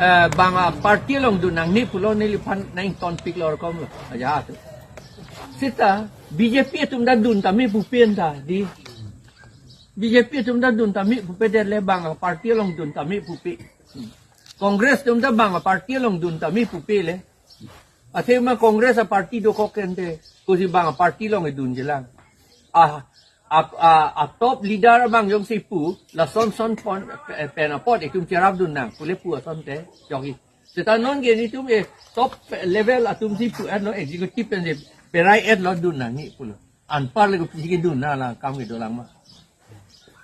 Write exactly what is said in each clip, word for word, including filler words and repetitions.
Eh, bang aparty along dun nangne pulo neliphan nang ton pik lor kom lo. Aja tu. Seta B J P atum ta dun tame pupen ta di. B J P atum ta dun tame pupe det le bang aparty along dun tame pupe. Congress atum ta bang aparty along dun tame pupe le. Athema Congress aparty dokok kente, kosi bang aparty along dun jelang. Ah, ap, ah, a top leader abang jongsi pu, lason son pon, eh, pen apot itum cherap dun nang, pule pu asonte, jogi. Seta non ke nelitum e top level atum si pu-etlo, executive pen si perai-etlo dun nang ni pulo. Anpar le ko pisi kedun nang la kam kedo lang ma.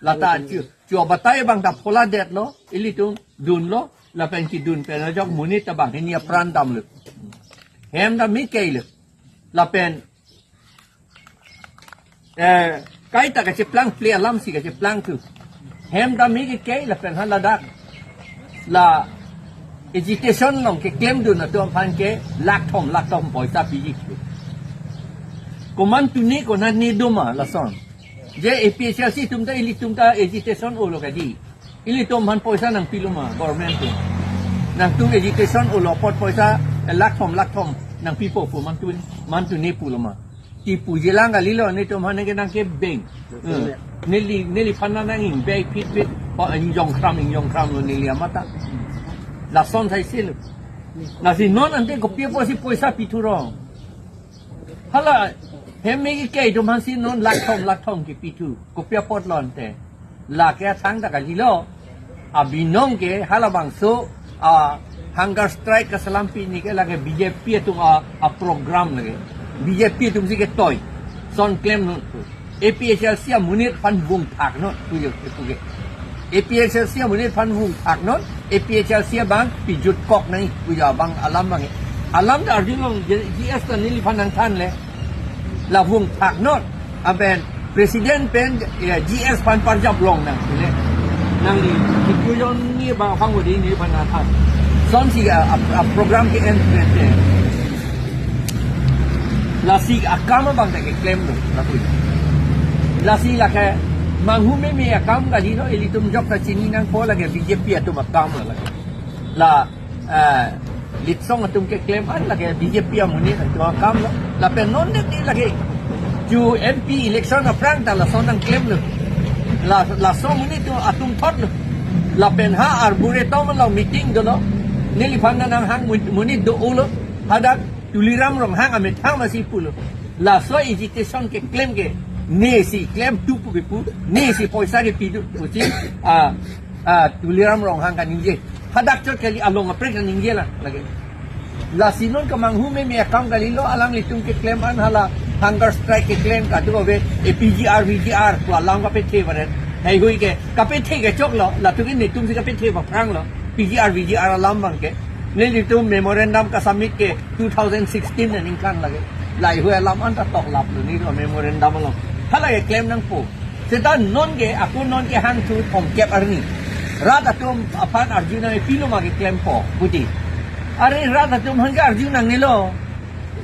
Lata chu, chu batai bang ta phola detlo, ilitum dunlo, lapen kedun pen ajok monit ta bang hini apran damlo. Hem ta mi keilo. Lapen, eh, kaita kacheplang ple alam si kacheplang tu. Hem ta mi ke kei lapen ha ladak. La agitation along keklem dun atum aphan ke lakh thom, lakh thom poisa piji. Komantu ne konat ne doma lason. Je A P H L C atum ta ilitum ta agitation olo kadi. Ilitum aphan poisa nangpilo ma government atum. Nangtum agitation olo apot poisa, eh, lakh thom, lakh thom nangpipo pu mantu, mantu ne pulo ma. Ti pu jelang kalilo nelitum aphan ke nangkebeng. Eh, neli, neliphan nang ingbe phit phit. O ingjong khram, ingjong khram lo neli amat ta. Lason sai silo. Lasi non ante kopi apotsi poisa pithu rong. Hala, hem me ke kei atum aphansi non lakh thom, lakh thom kepi thu. Kopi apot lo ante. Lake athang ta kalilo. Abinong ke halabangso, ah, hunger strike kaselam pini ke lake B J P atum a, a program lake. B J P atum si ketoi. Son klemnon. A P H L C amonit aphan vung thaknon. Puyo, puyo. A P H L C amonit aphan vung thaknon. A P H L C abang pijutkok nang puyo abang alam bang. Alam ta arjulong G S ta neliphan nangthan le. La vung thaknon. Aben president pen, eh, G S aphan parjap long nang le. Nangli, ipujon ni bang phang odi neliphan nangthan. Sonsi a, a, a program ke-en pen te. Lasi akam abang ta keklemlo, lapu. Lasi lake manghu meme akam kalilo, ilitum jok ta chini nangpo lake B J P atum akam lo lake. La, eh, litsong atum keklem an lake B J P amonit atum akam lo. Lapen non det ni lake. Ju M P election aphrang ta lason nangklemlo. La, lason monit atum thotlo. Lapen ha Arboretum along meeting dolo. Neliphan nanghang mon-, monit do-olo. Hadak Tuliram Ronghang amethang masi pulo. Laso agitation keklem ke. Nesi klem tu pu kepu. Nesi poisa kepi tu pusi. Ah, ah, Tuliram Ronghang kaningje. Hadak chot kali along aprek kaningje la lake. Lasi non kemanghu meme akam kalilo alanglitum keklem an hala hunger strike keklem kadu ave A P G R V G R pu alam kapethe baret. Heihui ke kapethe kechoklo, latum ke netum si kapethe aphrang lo. P G R V G R alam bang ke. Nelitum memorandum kasubmit ke two thousand sixteen aningkan lake. Laheihui alam anta toklaplo nelitum memorandum along. Hala keklem nangpo. Seta non ke, ako non ke hangthu thomkep arni. Rat atum aphan arju nangpilo ma keklempo, puti. Are rat atum aphan ke arju nangnelo.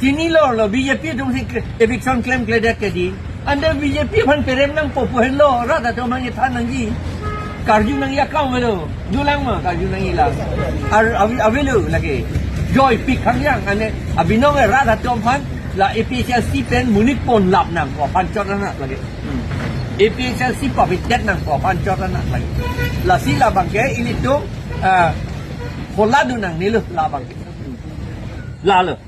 Chinilo lo, B J P atum si eviction klemkledet kedi. Ante B J P aphan perem nangpo pu henlo, rat atum aphan kethan nangji. Karju nangji akam avelo, dolang ma karju nangji la. Ar, ave, avelo lake. Joy pik hangyang, ane abinong rat atum aphan la A P H L C pen monit ponlap nangpo aphan chot anak lake. Hmm. A P H L C pavitet nangpo aphan chot anak lake. Lasi labang ke ilitum, ah, phola dun nangnelo labang ke. Lalo.